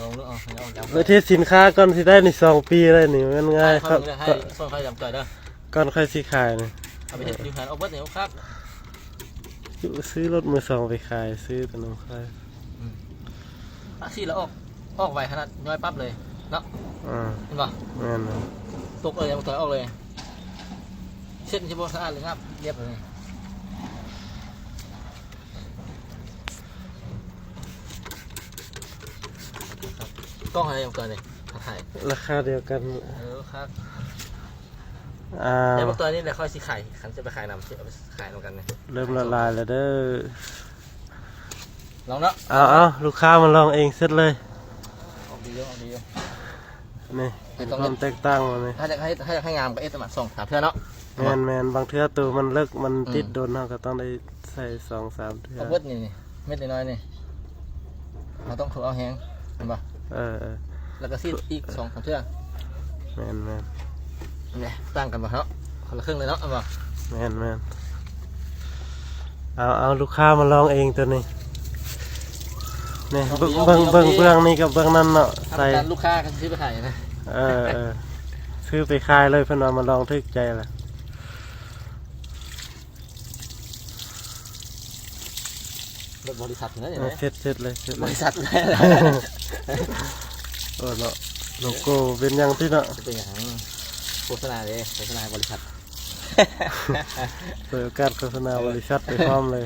ເອົາເອົາເອົາ ໄປເທສສິນຄ້າກ່ອນຊິໄດ້ນີ້ ສອງປີແລ້ວນີ້ ແມ່ນງ່າຍ ໃຫ້ເຂົາເບິ່ງເດີ ໃຫ້ ເຂົາ ສົ່ງໃຫ້ຈຳຈ່ອຍເດີ ກ່ອນຄ່ອຍຊິຂາຍນີ້ ເອົາໄປເຮັດຢູ່ຫັ້ນ ເອົາເບິດນີ້ຄັກ ຊື້ລົດມືສອງໄປຂາຍ ຊື້ແຕ່ນຳຂາຍ ອືມ ອາ ຊີ້ແລ້ວອອກ ອອກໄວຂະໜາດ ຍ້ອຍປັບເລີຍເນາະ ອ່າ ເຫັນບໍ່? ແມ່ນ ຕົກເລີຍ ຖອຍອອກເລີຍ ເຊັດຊິບໍ່ສະອາດເລີຍ ງາມລຽບເລີຍ. ກ້ອງເທົ່າໃດ ບັກຕອຍນີ້? ຖ່າຍ ລາຄາດຽວກັນ ເອີ ຄັກ ອ່າ ແຕ່ບັກຕອຍນີ້ແຫຼະ ຂ້ອຍຊິຂາຍ ຄັນຈະໄປຂາຍນຳ ຊິເອົາໄປຂາຍນຳກັນນີ້ ເລີ່ມລະລາຍແລ້ວເດີ ລອງເນາະ ເອົາໆ ລູກຄ້າມາລອງເອງເສັດເລີຍ ອອກດີຢູ່ ອອກດີຢູ່ ນີ້ ມີຄວາມແຕກຕ່າງບໍ່ນີ້? ຖ້າຢາກໃຫ້ ຖ້າຢາກໃຫ້ງາມກໍເອັດປະມານສອງສາມເທື່ອເນາະ ແມ່ນໆ ບາງເທື່ອໂຕມັນເລິກ ມັນ ອືມ ຕິດດົນ ເຮົາກໍຕ້ອງໄດ້ໃສ່ສອງສາມເທື່ອ ເອົາເບິດນີ້ ນີ້ ເມັດນ້ອຍໆນີ້ ເຮົາຕ້ອງເອົາແຮງ ເຫັນບໍ່? ເອີໆ ແລ້ວກໍສີດອີກສອງສາມເທື່ອ ແມ່ນໆ ນີ້ ຕ່າງກັນບໍ່ເນາະ? ຄົນລະເຄິ່ງເລີຍເນາະ ເຫັນບໍ່? ແມ່ນໆ ເອົາ ເອົາ ລູກຄ້າມາລອງເອງໂຕນີ້ ນີ້ ເບິ່ງ ເບິ່ງ ເບິ່ງເບື້ອງນີ້ກັບເບື້ອງນັ້ນເນາະ ໃສ່ ລູກຄ້າກໍຊື້ໄປຂາຍນະ ເອີໆ ຊື້ໄປຂາຍເລີຍ ເພິ່ນວ່າມາລອງຖືກໃຈລະ ລົດບໍລິສັດເນາະ ເອີ ເສັດ ເສັດເລີຍ ເສັດເລີຍ ບໍລິສັດ ໂອ້ເນາະ ໂລໂກ້ເປັນຫຍັງຕິເນາະ ເປັນຫຍັງ ໂຄສະນາເດ້ ໂຄສະນາໃຫ້ບໍລິສັດ ເປີດໂອກາດໂຄສະນາບໍລິສັດໄປພ້ອມເລີຍ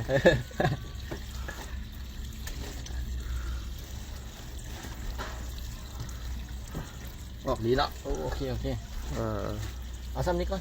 ອອກດີເນາະ ໂອເຄ ໂອເຄ ເອີ ເອົາຊ່ຳນີ້ກ່ອນ.